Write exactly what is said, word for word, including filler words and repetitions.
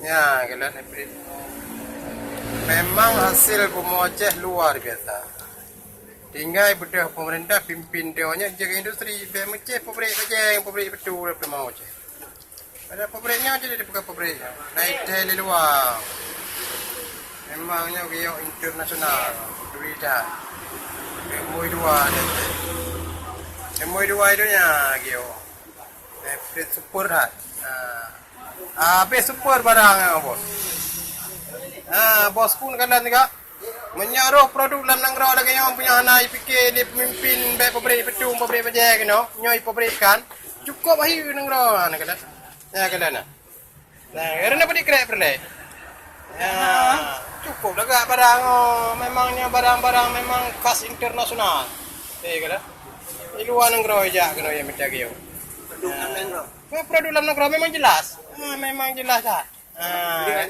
Ya, kalian hybrid. Memang hasil bumoe Aceh luar biasa. Tinggai beudôh pemerintah pimpin donya jaga industri, bèk meucéh pabrik bajèe, pabrik beutôi di bumoe Aceh. Pada pabrik nyoe jadi dibuka pabrik nyoe. Naik teh di luar. Memang nyoe giyok internasional. Duri dah. Mui dua ada teh. Mui dua itu nya giyok. Hybrid super dah. Ha. Habis super barang nyoe, bos. Ha, bos pun kalian juga. Meunyoe roh produk lam nanggroe lagèe nyoe punya hana ipike lé pemimpin bèk pabrik beutôi, pabrik bajèe keunoe, nyoe pabrik kan. Cukup ahi nanggroe na keunan. Ya keunan na. Nah, karena beri krek perlek. Ya, cukup lagak barang oh, memang nyoe barang-barang memang khas internasional. Eh keunan. Di luar nanggroe jak keunoe yang mencari. Produk lam nanggroe. Produk lam nanggroe memang jelas. Ha, memang jelas dah. Ha.